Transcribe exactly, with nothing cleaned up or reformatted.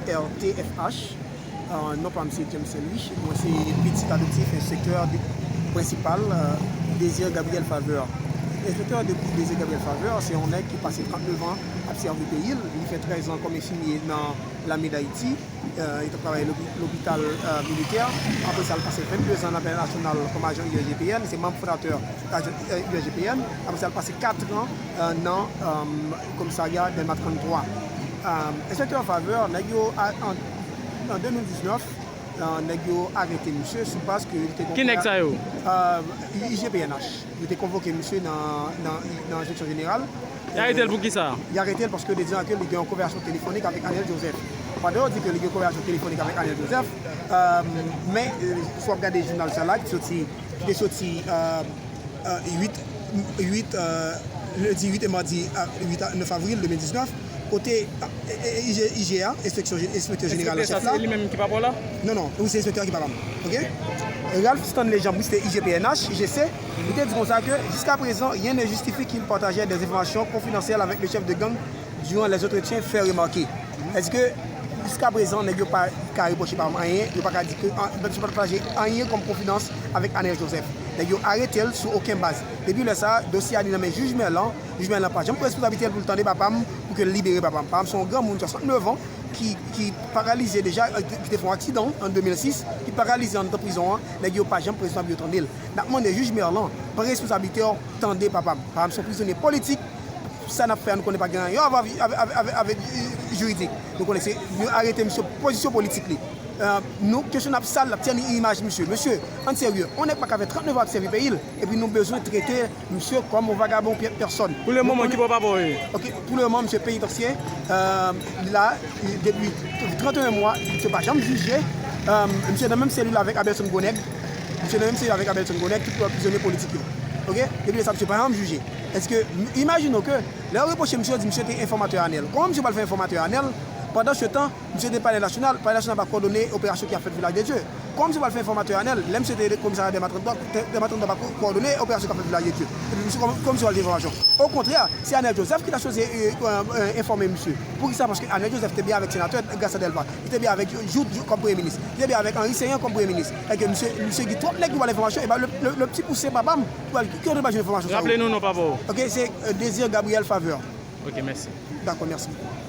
R T F H. Euh, non pa m se James Saint Louis, mwen se pitit adoptif enspektè de, prensipal, euh, Désir Gabriel Faveur. Enspektè de, Désir Gabriel Faveur se yon nèg ki pase trannnev an ap sèvi peyi l. Li fè trèz an kòm enfimye nan lame Dayiti. Euh, li t ap travay lopi-, lopital, euh, militè. Apre sa, l pase vennde zan nan Palè Nasyonal kòm ajan U R G P N. Se manm fondatè ajan, euh, U R G P N. Apre sa, l pase kat an, euh, nan, euh, komisarya Dèlma trannntwa. Euh, enspektè Faveur, nèg yo, a, an, an de mil diznèf, euh, nèg yo arete misye sou baz ke li te gon... Ki nèg sa yo? Euh, I G P N H. Yo te konvoke misye nan, nan, nan enspeksyon jeneral. Y arete l pou ki sa? Y arete l paske yo te di ke li gen yon konvèsasyon telefonik avèk Anèl Joseph. Pandan yo di ke li gen yon konvèsasyon telefonik avèk Anèl Joseph, euh, men, euh, si w ap gade jounal sa la, ki soti, ki te soti, euh, euh, uit, uit, euh, lendi uit e madi, euh, uit a nèf avril de mil diznèf, kote, euh, I G, I G A, enspeksyon, enspektè jeneral an chèf la. Enspektè sa, se li menm ki papa w la? Non, non, wi, se enspektè ki papa m. Ok? Ralph Stanley Jean Brice, I G P N H, I G C, li te di konsa ke, jusqu'à présent, rien ne justifie qu'il partageait des informations confidentielles avec le chef de gang durant les entretiens, fait remarquer. Èske, jiskaprezan, nèg yo pa ka repwoche pa m anyen, yo pa ka di ke, an, yo pa pataje anyen kòm konfidans avèk Anèl Joseph. Nèg yo arete l sou okenn baz. Depi lè sa a, dosye a li nan men jij Merlan. Jij Merlan pa janm pran responsablite l pou l tande papa m, pou ke l libere papa m. Papa m se yon granmoun swasantnèf an ki, ki paralize deja, ki te fè yon aksidan an de mil sis, ki paralize anndan prizon an. Nèg yo pa janm pran responsab yo tande l. N ap mande jij Merlan, pran responsablite w, tande papa m. Papa m se yon prizonye politik. Sa n ap fè a, nou konnen pa gen anyen a wè avè, avè, avè, avè, avè, euh, jiridik. Nou konnen se, yo arete misye pou pozisyon politik li. Euh, nou, kesyon n ap sal, n ap tèni imaj misye. Mesye, ann serye, yon nèg pa ka fè trannnev an ap sèvi peyi l, epi nou bezwen trete misye kòm yon vagabon pè-, pèsòn. Pou le moman, ki bò papa w ye? Ok, pou le moman, misye penitansye, euh, la, depi tranteyen mwa, misye pa janm jije. Euh, misye nan menm selil avèk Abelson Gwo Nèg. Misye nan menm selil avèk Abelson Gwo Nèg, tout lòt prizonye politik yo. Ok? Depi lè sa, misye pa janm jije. Èske, m-, imajine w ke lè yo repwoche misye, yo di misye te enfòmatè Anèl. Kòman misye pral fè enfòmatè Anèl? Pandan se tan, misye te Palè Nasyonal, Palè Nasyonal pa kòdone operasyon ki ap fèt Vilaj de Dye. Kòman misye pral fè enfòmatè Anèl, lè misye te komisarya Dèlma trannntwa, Dèlma trannntwa pa kò-, kòdone operasyon k ap fèt Vilaj de Dye. Epi misye, kòman, kòman misye pral fè enfòmasyon? Okontrè, se Anèl Joseph ki ta sipoze, euh, euh, enfòme misye. Poukisa? Paske Anèl Joseph te byen avèk senatè Grassan Delva. Li te byen avèk Jouthe, Jouthe kòm premye minis. Li te byen avèk Henri Céant kòm premye minis. Èske misye, misye gen twòp nèg pou ba l enfòmasyon, e ba le, le, le pti pouse papa m pou al ki ote pa jwenn enfòmasyon sa yo. Raple nou non papa w. Ok, se, euh, Désir Gabriel Faveur. Ok, mèsi. Dakò, mèsi bokou.